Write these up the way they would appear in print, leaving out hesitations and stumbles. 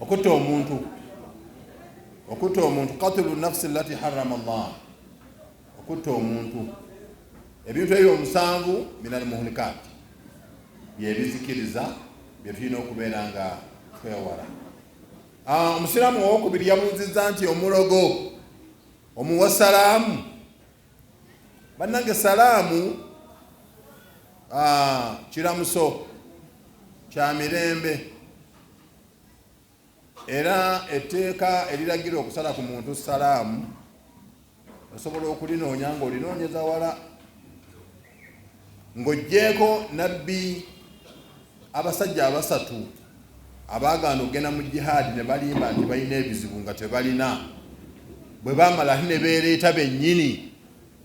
Okutta omuntu, okutta omuntu, qatlu nafsi allati harama Allah, okutta omuntu. Ebintu ebyo omusanvu min almuhlikat, byebizikiriza byetulina okubeera nga twewala. Omusiraamu owokubiri yabuuzizza nti omulogo omuwa salaamu? Bannange, salaamu kiramuso kya mirembe, era etteeka eriragira okusala ku muntu salaamu osobola okulinoonya ng'olinoonyeza wala. Ng'oggyeeko nabbi, abasajja abasatu abaagaana okugenda mu jihaadi ne balimba nti balina ebizibu nga tebalina, bwe baamala ate ne beereeta bennyini,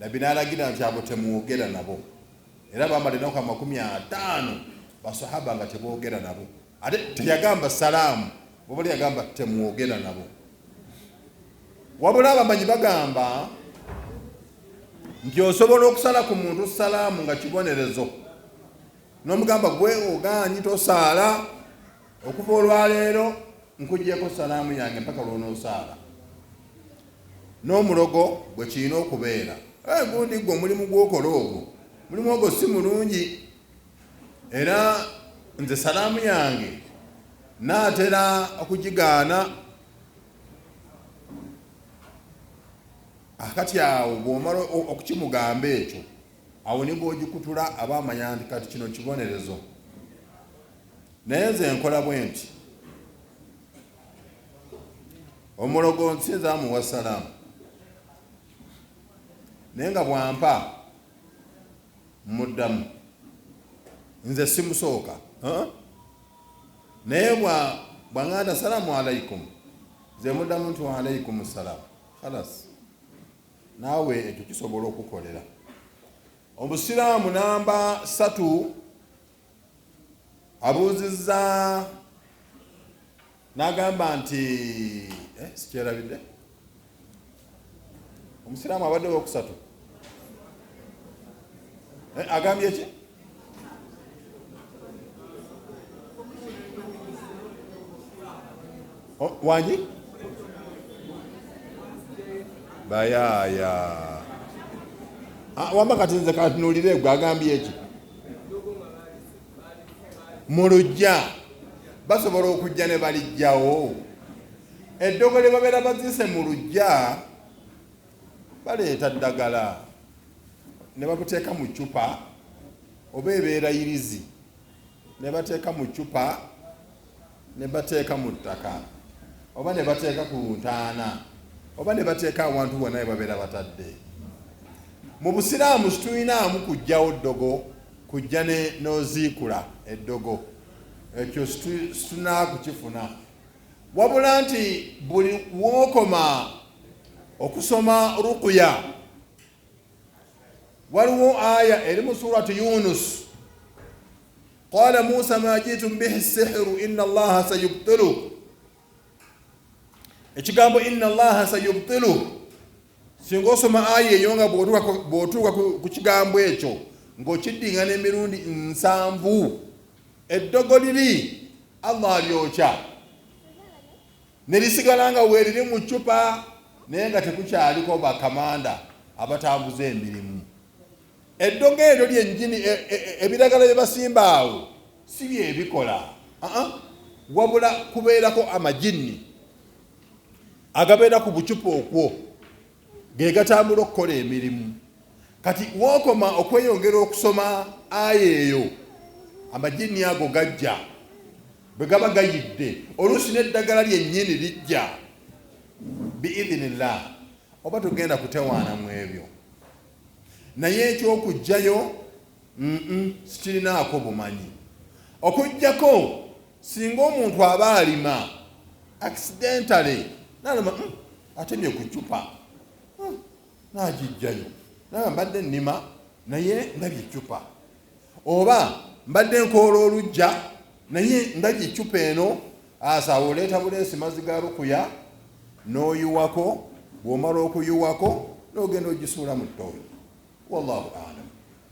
nabbi n'alagira nti abo temwogera nabo. Era baamala ennaku 50 basahaba nga teboogera nabo. Ate teyagamba salaamu, wabula yagamba temwogera nabo. Wabula abamanyi bagamba nti osobola okusala ku muntu salaamu nga kibonerezo, n'omugamba gwe ogaanyi tosaala, okuva olwaleero nkugyeko salaamu yange mpaka lw'onoosaala. N'omulogo bwe kirina okubeera, gundi gwe omulimu gw'okola ogwo mulimu ogwo si mulungi, era nze salaamu yange naatera okugigaana. Akati awo bw'omala okukimugamba ekyo, awo ne bw'ogikutula aba amanya nti kati kino kibonerezo. Naye nze nkola bwe nti, omulogo nsinza amuwa salaamu, naye nga bwampa muddamu, nze simusooka, naye bwangamba salaamu alaikum, nze muddamu nti waalaikum salaamu, khalas. Naawe ekyo kisobola okukolera. Omusiraamu namba 3 abuuzizza n'agamba nti sikyerabidde, omusiraamu abadde wokusatu agambye ki? Wangi bayaaya wamba kati nze katunuulire gwe agambye ki? Mu luggya basobola okujja ne balijjawo eddogo lye babeera baziise mu luggya. Baleeta ddagala ne babuteeka mu ccupa, oba ebeera yirizi ne bateeka mu ccupa ne bateeka mu ttaka, oba ne bateeka ku ntaana, oba ne bateeka awantu wonna we babeera batadde. Mu busiraamu situlinaamu kuggyawo ddogo, kujja n'oziikula eddogo, ekyo situnaa kukifuna. Wabula nti buli wookoma okusoma ruqya, waliwo aya eri mu surati Yunus, qala Musa ma jitum bihi sihiru inna Allaha sayubtilu. Ekigambo inna Allaha sayubtilu, singa osoma aya eyo nga bw'otuuka ku kigambo ekyo ng'okiddingana emirundi 70, eddogo liri Allah alyokya ne lisigala nga weeriri mu ccupa, naye nga tekukyaliko bakamanda abatambuza emirimu. Eddogo eryo lyennyini, ebiragala bye basimba awo si byebikola, wabula kubeerako amajinni agabeera ku bucupa okwo ge gatambula okukola emirimu. Kati wookoma okweyongera okusoma aya eyo, amajinni ago gajja. Bwe gaba gayidde, oluusi n'eddagala lyennyini lijja biidhinillah. Oba tugenda kutewaana mu ebyo, naye ekyokuggyayo sikirinaako bumanyi, okuggyako singa omuntu aba alima accidentally nalima, atemye ku ccupa, n'agiggyayo, naye mbadde nnima naye ndabye eccupa, oba mbadde nkoola oluggya naye ndabye eccupa eno. Asawo oleeta buleesi mazzi ga rukuya n'oyiwako, bw'omala okuyiwako n'ogenda ogisuula mu ttooyi. Wallahu alam.